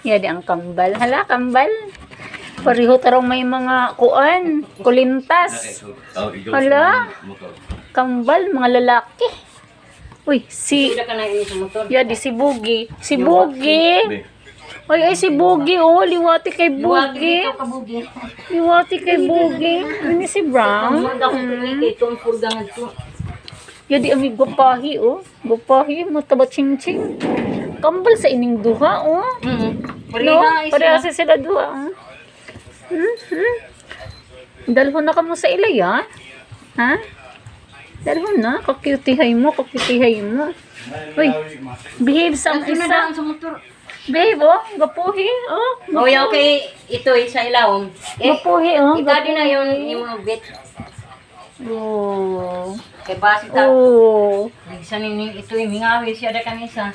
Yan ang kambal. Hala, kambal. Pareho tarong may mga kuan, kulintas. Hala. Kambal, mga lalaki. Uy, si Sila ka na ini sa motor. Yadi si Bugi. Si Bugi. Ay, ay, si Bugi, oh. Liwati kay Bugi. Dito ka bugi. Liwati kay Bugi. Ini si Brown. Purga ko kay itong purga nga to. Yadi ami gupahi, oh. Gupahi, mataba ching-ching. Kambal sa ining duha, oh. No? Pareha Pareha sa sila duha, oh. Dalhon na kamo sa ilay, ha? Ha? Dalhon na. Kakyutihay mo, kakyutihay mo. Uy, behave sa ang Ito na isa. daan sa motor. Behave, oh. Gapuhi, oh. Oh, yaw kay ito eh, sa ilawom. Eh, Gapuhi, oh. ikadi na yun yung mga bit. Oh. Kay basi ta. Oh. Bigsan ini ito yung mingawi siya da kanisa.